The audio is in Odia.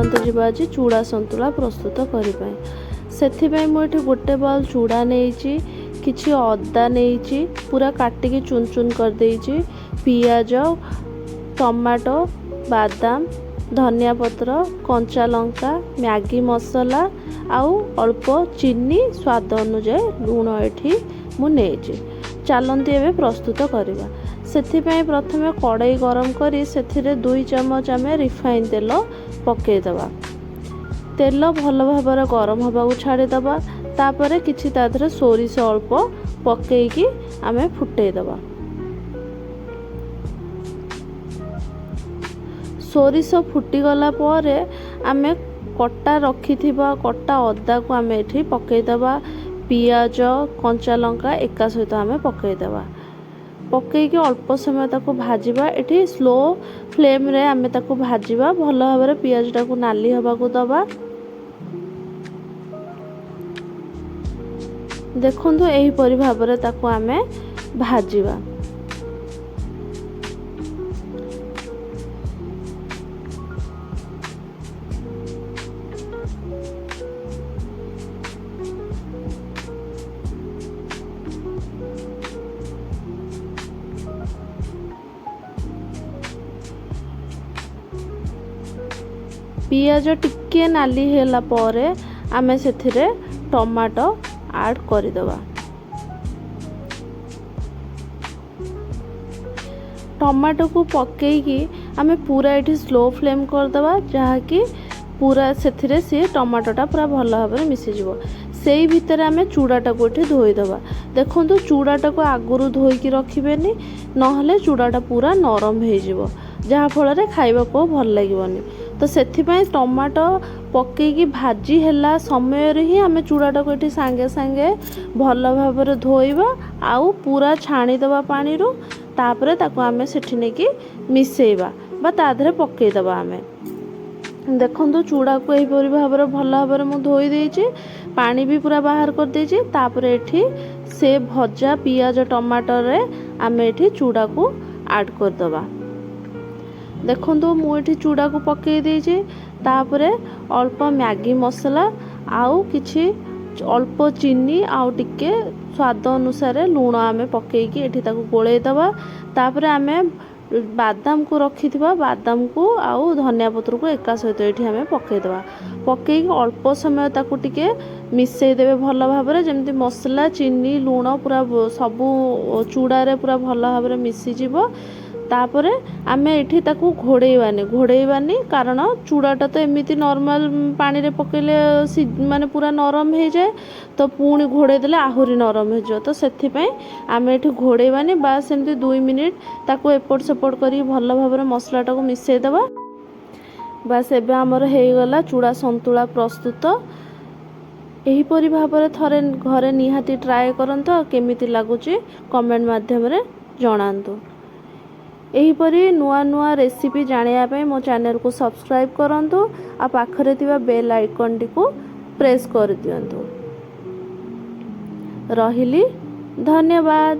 ଚାଲନ୍ତୁ ଯିବା ଆଜି ଚୁଡ଼ା ସନ୍ତୁଳା ପ୍ରସ୍ତୁତ କରିବା ପାଇଁ। ସେଥିପାଇଁ ମୁଁ ଏଠି ଗୋଟେ ବାଉଲ୍ ଚୁଡ଼ା ନେଇଛି, କିଛି ଅଦା ନେଇଛି, ପୁରା କାଟିକି ଚୁନ ଚୁନ କରିଦେଇଛି, ପିଆଜ, ଟମାଟୋ, ବାଦାମ, ଧନିଆ ପତ୍ର, କଞ୍ଚା ଲଙ୍କା, ମ୍ୟାଗି ମସଲା ଆଉ ଅଳ୍ପ ଚିନି, ସ୍ୱାଦ ଅନୁଯାୟୀ ଲୁଣ ଏଠି ମୁଁ ନେଇଛି। ଚାଲନ୍ତୁ ଏବେ ପ୍ରସ୍ତୁତ କରିବା। ସେଥିପାଇଁ ପ୍ରଥମେ କଡ଼େଇ ଗରମ କରି ସେଥିରେ 2 ଚାମଚ ଆମେ ରିଫାଇନ୍ ତେଲ ପକାଇଦେବା। ତେଲ ଭଲ ଭାବରେ ଗରମ ହେବାକୁ ଛାଡ଼ିଦେବା। ତାପରେ କିଛି ତା ଦେହରେ ସୋରିଷ ଅଳ୍ପ ପକାଇକି ଆମେ ଫୁଟେଇଦେବା। ସୋରିଷ ଫୁଟିଗଲା ପରେ ଆମେ କଟା ରଖିଥିବା କଟା ଅଦାକୁ ଆମେ ଏଠି ପକାଇଦେବା। ପିଆଜ, କଞ୍ଚା ଲଙ୍କା ଏକା ସହିତ ଆମେ ପକାଇଦେବା। ପକାଇକି ଅଳ୍ପ ସମୟ ତାକୁ ଭାଜିବା। ଏଠି ସ୍ଲୋ ଫ୍ଲେମ୍ରେ ଆମେ ତାକୁ ଭାଜିବା। ଭଲ ଭାବରେ ପିଆଜଟାକୁ ନାଲି ହେବାକୁ ଦେବା। ଦେଖନ୍ତୁ, ଏହିପରି ଭାବରେ ତାକୁ ଆମେ ଭାଜିବା। ପିଆଜ ଟିକିଏ ନାଲି ହେଲା ପରେ ଆମେ ସେଥିରେ ଟମାଟୋ ଆଡ଼୍ କରିଦେବା। ଟମାଟୋକୁ ପକାଇକି ଆମେ ପୁରା ଏଠି ସ୍ଲୋ ଫ୍ଲେମ୍ କରିଦେବା, ଯାହାକି ପୁରା ସେଥିରେ ସିଏ ଟମାଟୋଟା ପୁରା ଭଲ ଭାବରେ ମିଶିଯିବ। ସେଇ ଭିତରେ ଆମେ ଚୁଡ଼ାଟାକୁ ଏଠି ଧୋଇଦେବା। ଦେଖନ୍ତୁ, ଚୁଡ଼ାଟାକୁ ଆଗରୁ ଧୋଇକି ରଖିବେନି, ନହେଲେ ଚୁଡ଼ାଟା ପୁରା ନରମ ହେଇଯିବ, ଯାହାଫଳରେ ଖାଇବାକୁ ଭଲ ଲାଗିବନି। ତ ସେଥିପାଇଁ ଟମାଟୋ ପକାଇକି ଭାଜି ହେଲା ସମୟରେ ହିଁ ଆମେ ଚୁଡ଼ାଟାକୁ ଏଠି ସାଙ୍ଗେ ସାଙ୍ଗେ ଭଲ ଭାବରେ ଧୋଇବା ଆଉ ପୁରା ଛାଣିଦେବା ପାଣିରୁ। ତାପରେ ତାକୁ ଆମେ ସେଠି ନେଇକି ମିଶାଇବା ବା ତା ଦେହରେ ପକାଇଦେବା ଆମେ। ଦେଖନ୍ତୁ, ଚୁଡ଼ାକୁ ଏହିପରି ଭାବରେ ଭଲ ଭାବରେ ମୁଁ ଧୋଇ ଦେଇଛି, ପାଣି ବି ପୁରା ବାହାର କରିଦେଇଛି। ତାପରେ ଏଠି ସେ ଭଜା ପିଆଜ ଟମାଟୋରେ ଆମେ ଏଠି ଚୁଡ଼ାକୁ ଆଡ଼୍ କରିଦେବା। ଦେଖନ୍ତୁ, ମୁଁ ଏଠି ଚୁଡ଼ାକୁ ପକାଇ ଦେଇଛି। ତାପରେ ଅଳ୍ପ ମ୍ୟାଗି ମସଲା ଆଉ କିଛି ଅଳ୍ପ ଚିନି ଆଉ ଟିକେ ସ୍ୱାଦ ଅନୁସାରେ ଲୁଣ ଆମେ ପକାଇକି ଏଠି ତାକୁ ଗୋଳେଇ ଦେବା। ତାପରେ ଆମେ ବାଦାମକୁ ରଖିଥିବା ବାଦାମକୁ ଆଉ ଧନିଆ ପତ୍ରକୁ ଏକା ସହିତ ଏଠି ଆମେ ପକାଇଦେବା। ପକାଇକି ଅଳ୍ପ ସମୟ ତାକୁ ଟିକେ ମିଶାଇ ଦେବେ ଭଲ ଭାବରେ, ଯେମିତି ମସଲା, ଚିନି, ଲୁଣ ପୁରା ସବୁ ଚୁଡ଼ାରେ ପୁରା ଭଲ ଭାବରେ ମିଶିଯିବ। ତାପରେ ଆମେ ଏଠି ତାକୁ ଘୋଡ଼େଇବାନି, କାରଣ ଚୁଡ଼ାଟା ତ ଏମିତି ନର୍ମାଲ ପାଣିରେ ପକାଇଲେ ମାନେ ପୁରା ନରମ ହେଇଯାଏ, ତ ପୁଣି ଘୋଡ଼େଇ ଦେଲେ ଆହୁରି ନରମ ହେଇଯିବ। ତ ସେଥିପାଇଁ ଆମେ ଏଠି ଘୋଡ଼େଇବାନି, ବାସ୍ ଏମିତି 2 ମିନିଟ୍ ତାକୁ ଏପଟ ସେପଟ କରିକି ଭଲ ଭାବରେ ମସଲାଟାକୁ ମିଶାଇଦେବା। ବାସ୍, ଏବେ ଆମର ହେଇଗଲା ଚୁଡ଼ା ସନ୍ତୁଳା ପ୍ରସ୍ତୁତ। ଏହିପରି ଭାବରେ ଥରେ ଘରେ ନିହାତି ଟ୍ରାଏ କରନ୍ତୁ ଆଉ କେମିତି ଲାଗୁଛି କମେଣ୍ଟ ମାଧ୍ୟମରେ ଜଣାନ୍ତୁ। ଏହିପରି ନୂଆ ନୂଆ ରେସିପି ଜାଣିବା ପାଇଁ ମୋ ଚ୍ୟାନେଲକୁ ସବସ୍କ୍ରାଇବ୍ କରନ୍ତୁ ଆଉ ପାଖରେ ଥିବା ବେଲ୍ ଆଇକନ୍ଟିକୁ ପ୍ରେସ୍ କରିଦିଅନ୍ତୁ। ରହିଲି, ଧନ୍ୟବାଦ।